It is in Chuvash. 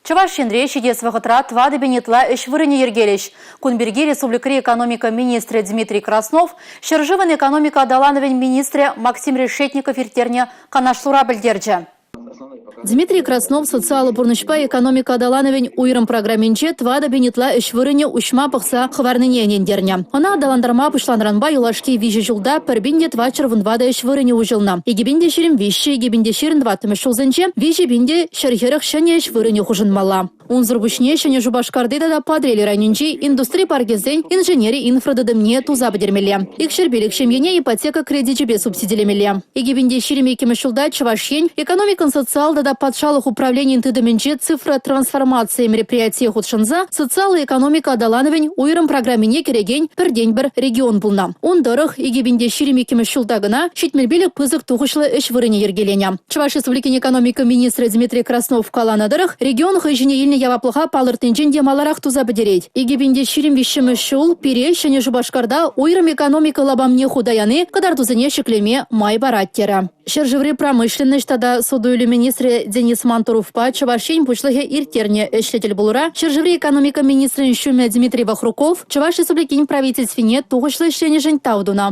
Чӑваш Енре ҫитес вӑхӑтра 4000 ытла ӗҫ вырӑнӗ йӗркелӗҫ. Кун пирки республикӑри экономика министрӗ Дмитрий Краснов ҫӗршывӑн экономика аталанӑвӗн министрӗ Максим Решетников ирттернӗ канашлура пӗлтерчӗ. Дмитрий Краснов социаллӑ пурнӑҫпа экономика аталанӑвӗн уйрӑм программинче 4000 ытла ӗҫ вырӑнӗ уҫма пӑхса хӑварнине ӗнентернӗ. Ӑна аталантарма пуҫланӑранпа юлашки виҫӗ ҫулта 1404 ӗҫ вырӑнӗ уҫӑлнӑ. 2023, 2024 ҫулсенче 3140 ҫӗнӗ ӗҫ вырӑнӗ хушӑнмалла. Унсӑр пуҫне Ҫӗнӗ Шупашкарти тата Патӑрьел районӗнчи индустри паркӗсен инженери инфратытӑмне туса пӗтермелле. 205 ҫемьене ипотека кредичӗпе субсидилемелле. 2022 ҫулта Чӑваш Ен экономикӑн социаллӑ тата патшалӑх управленийӗн тытӑмӗнче цифра трансформацийӗ мероприятие хутшӑнса социаллӑ экономика аталанӑвӗн уйрӑм программине кӗрекен пӗртен-пӗр регион пулнӑ. Ун тӑрӑх 2022 ҫулта кӑна 75 пысӑк тухӑҫлӑ ӗҫ вырӑнӗ йӗркеленӗ. Чӑваш Республикин экономика министрӗ Дмитрий Краснов каланӑ тӑрӑх, регион хӑй ҫине илнӗ яваплӑха палӑртнинчен те маларах туса пӗтерет. 2023 ҫул пире Ҫӗнӗ Шупашкарта уйрӑм экономика лапамне хута яни кӑтартусене ҫӗклеме май парать терӗ. Ҫӗршыври промышленноҫ тата суту-илӳ министрӗ Денис Мантуровпа Чӑваш Ен Пуҫлӑхӗ ирттернӗ ӗҫлӗ тӗлпулура ҫӗршыври экономика министрӗн ҫумӗ Дмитрий Вахруков Чӑваш Республикин Правительствине тухӑҫлӑ ӗҫленӗшӗн тав тунӑ.